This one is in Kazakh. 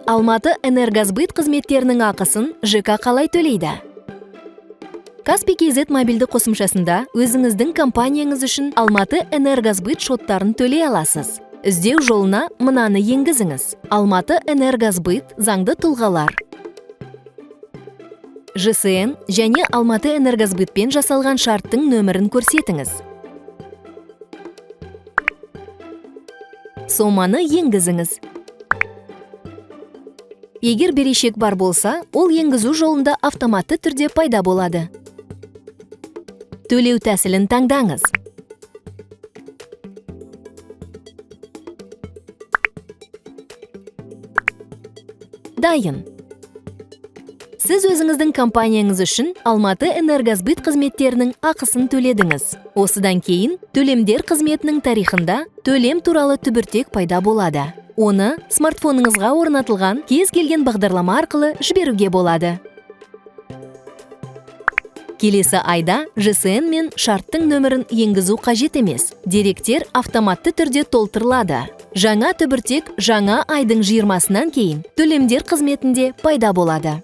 Алматы Энергосбыт қызметтерінің ақысын ЖК қалай төлейді? Kaspi KZ мобильді қосымшасында өзіңіздің компанияңыз үшін Алматы Энергосбыт шоттарын төлей аласыз. Іздеу жолына мынаны енгізіңіз: Алматы Энергосбыт заңды тұлғалар. ЖСН және Алматы Энергосбытпен жасалған шарттың нөмірін көрсетіңіз. Соманы енгізіңіз. Егер берешек бар болса, ол енгізу жолында автоматты түрде пайда болады. Төлеу тәсілін таңдаңыз. Дайын. Сіз өзіңіздің компанияңыз үшін Алматы Энергосбыт қызметтерінің ақысын төледіңіз. Осыдан кейін төлемдер қызметінің тарихында төлем туралы түбіртек пайда болады. Оны смартфоныңызға орнатылған кез келген бағдарлама арқылы жіберуге болады. Келесі айда ЖСН мен шарттың нөмірін енгізу қажет емес. Деректер автоматты түрде толтырылады. Жаңа түбіртек жаңа айдың 20-сынан кейін төлемдер қызметінде пайда болады.